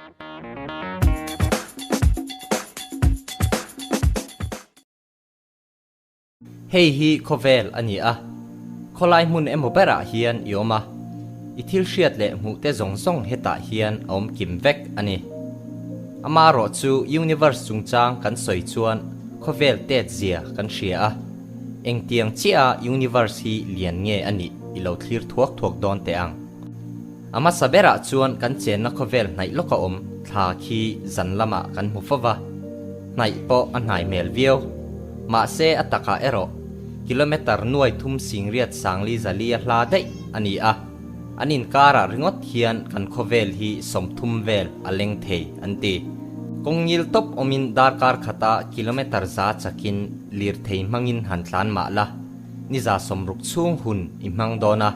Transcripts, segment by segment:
Hei hi khawvel a ni a, khawlai hmun emaw berah hian i awm a, i thil hriat leh hmuh te zawng zawng hetah hian a awm kim vek a ni. Amaherawh chu universe chungchang kan sawi chuan khawvel tet zia kan hria a, engtiang chiah a universe hi lian nge a nih i lo thlir thuak thuak dawn teh ang. A hmasa berah chuan kan chenna khawvel hnaih lawka awm thla khi zan lamah kan hmu fo va, hnaih pawh a hnai hmel viau. Mahse a takah erawh kilometre nuai thum singriat sangli zali a hla daih a ni a, an inkarah ringawt hian kan khawvel hi 30 vel a leng thei an ti. Kawng ngil tawp awmin darkar khata kilometre za chakin lirthei hmangin han tlan mah la. Ni 60 chhung hun i hmang dawn a,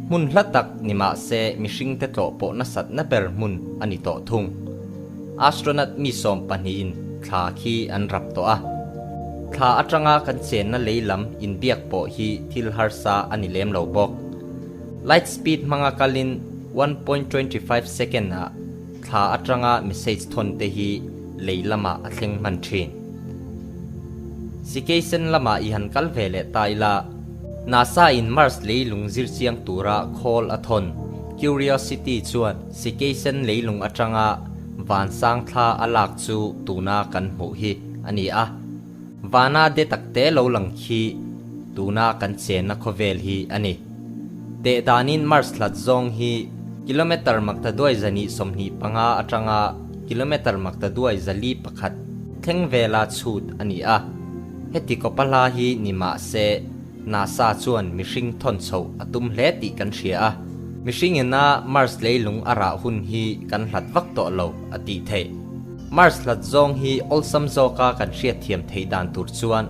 hmun hla tak ni mah se mihringte tlawh pawh nasatna ber hmun a ni tawh thung. Astronaut mi sawm pahnihin thla khi an rap tawh a, thla atanga kan chenna lei lam inbiak pawh hi thil harsa a ni lem lo bawk. Light speed hmanga kalin 1.25 second ah thla atanga message thawn te hi lei lamah a thleng hman thin. Sikeisen lamah i han kal ve leh ta ila, NASA in Mars leilung zirchiang tura khawl a thawn Curiosity chuan Sikeisen leilung atanga vansang thla a lak chu tuna kan hmuh hi a ni a. Vana de takte lo lang khi tuna kan chenna khawvel hi a ni. Teh danin Mars hlat zawng hi kilometre makta duai zahnih 25 atanga kilometre makta duai 401 thleng vela chhut a ni a. Heti kawpa hla hi ni mah se NASA chuan mihring thawn chhoh a tum hle tih kan hria a. Mihring ina Mars leilung a rah hun hi kan hlat vak tawh lo a tih theih. Mars hlat zawng hi awlsam zawka kan hriat thiam theih dan tur chuan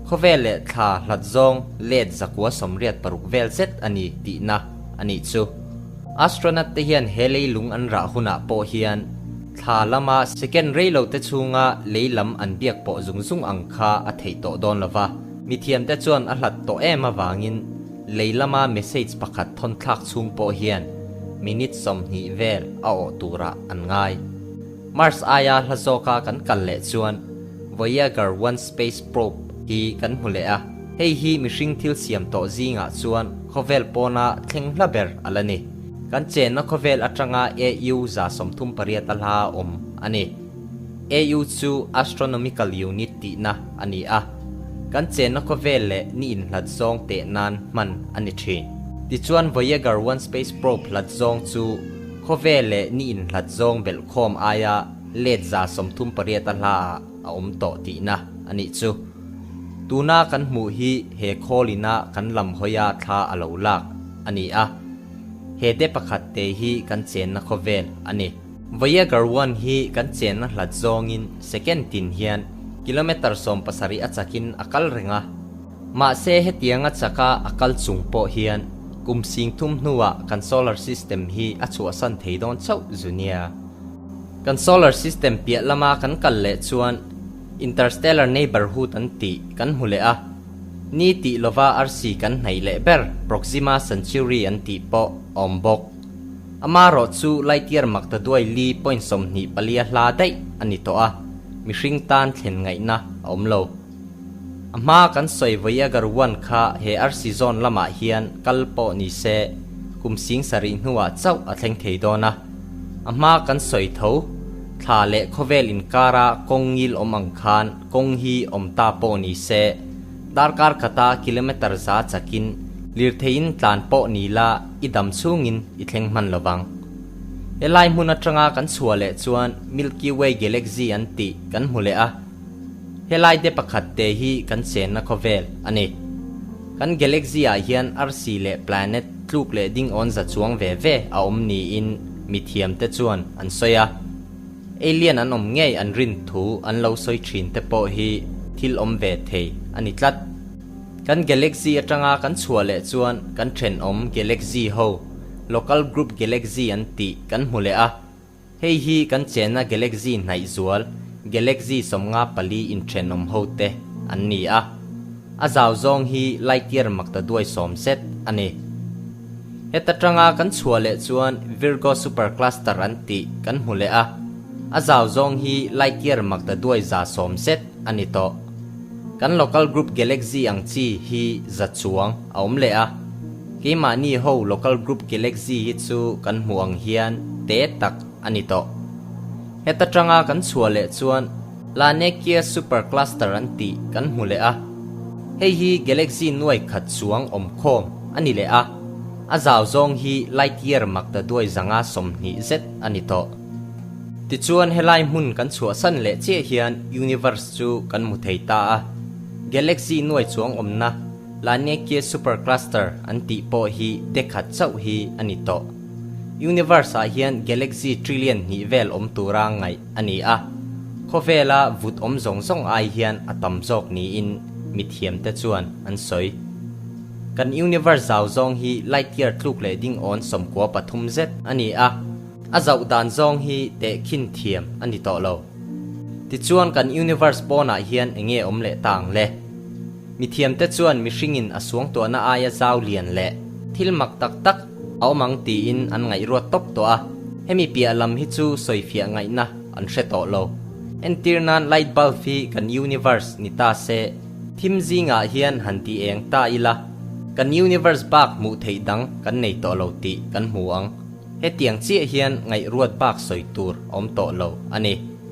khawvel leh thla hlat zawng let 186 vel zet a ni tihna a nih chu. Astronaut te hian he leilung an rah hunah pawh hian thla lama second rei lo te chhunga lei lam an biak pawh zung zung ang kha a theih tawh dawn lova. Mithiam te chuan a hlat tawh em avangin lei lama message pakhat thawn thlak chhung pawh hian minute 20 vel a awh turah an ngai. Mars aia hla zawka kan kal leh chuan Voyager 1 space probe hi kan hmu leh a, hei hi mihring thil siam tawh zingah chuan khawvel pawna thleng hla ber a la ni. Kan chenna khawvel atanga AU 138 a hla awm a ni. AU chu Astronomical Unit tihna a ni a, kan chenna khawvel leh ni inhlat zawng teh nan hman a ni thin. Tichuan Voyager 1 space probe hlat zawng chu khawvel leh ni inhlat zawng belh khawm aia let 138 a hla ah a awm tawh tihna a nih chu. Tuna kan hmuh hi he khawlina kan lam hawia thla a lo lak a ni a, he de pakhat te hi kan chenna khawvel a ni. Voyager 1 hi kan chenna hlat zawngin second tin hian kilometre 17 a chakin a kal reng a. Mahse hetianga chaka a kal chung pawh hian kum 30 hnuah kan solar system hi a chhuahsan thei dawn chauh zu nia. Kan solar system piah lama kan kal leh chuan interstellar neighborhood an tih kan hmu leh a, ni tih lova arsi kan hnaih leh ber Proxima Centauri an tih pawh a awm bawk. Amaherawh chu light year makta duai li point 24 a hla daih a ni tawh a, mihring tan thlen ngaihna a awm lo. A hma kan sawi Voyager 1 kha he arsi zawn lamah hian kal pawh ni se kum 70 hnuah chauh a thleng thei dawn a. A hma kan sawi tho, thla leh khawvel inkara kawng ngil awm ang khan kawng hi awm ta pawh ni se, darkar khata kilometre za chakin lirtheiin tlan pawh ni la i dam chhungin i thleng hman lovang. Helai hmun atanga kan chhuah leh chuan Milky Way galaxy an tih kan hmu leh a. Helai te pakhat te hi kan chenna khawvel a ni. Kan galaxy ah hian arsi leh planet tluk leh ding awn za chuang ve ve a awm niin mithiam te chuan an sawi a. Alien an awm ngei an rin thu an lo sawi thin te pawh hi thil awm ve thei a ni tlat. Kan galaxy atanga kan chhuah leh chuan kan thenawm galaxy ho Local Group Galaxy an tih kan hmu leh a. Hei hi kan chenna galaxy hnaih zual galaxy 54 inthenawm ho te an ni a. A zau zawng hi light year makta duai 10 zet a ni. Heta tanga kan chhuah leh chuan Virgo Supercluster an tih kan hmu leh a, a zau zawng hi light year maktaduai 110 zet a ni tawh. Kan Local Group Galaxy ang chi hi za chuang a awm leh a, keimahni ho Local Group Galaxy hi chu kan hmuh ang hian te tak a ni tawh. Heta tanga kan chhuah leh chuan Laniakea Supercluster an tih kan hmu leh a, hei hi galaxy nuai khat chuang awm khawm a ni leh a, a zau zawng hi light year maktaduai 120 zet a ni tawh. Tichuan helai hmun kan chhuahsan leh chiah hian universe chu kan hmu thei ta a, galaxy nuai chuang awmna Laniakea Supercluster an tih pawh hi te khat chauh hi a ni tawh. Universe ah hian galaxy trillion hnih vel awm tura ngaih a ni a, khawvela vut awm zawng zawng ai hian a tam zawk niin mithiamte chuan an sawi. Kan universe zau zawng hi light year tluk leh ding awn 93 zet a ni a, a zauh dan zawng hi tehkhin thiam a ni tawh lo. Tichuan kan universe pawnah hian enge awm leh ta ang le? Mithiamte chuan mihringin a suangtuahna aia zau lian leh thil mak tak tak a awm ang tiin an ngaihruat tawp tawh a, hemi piah lam hi chu sawifiah ngaihna an hre tawh lo. Entir nan light bulb hi kan universe ni ta se, thim zingah hian han ti eng ta ila, kan universe bak hmuh theih dang kan nei tawh lo tih kan hmu ang. Hetiang chiah hian ngaihruat bak sawi tur a awm tawh lo a ni.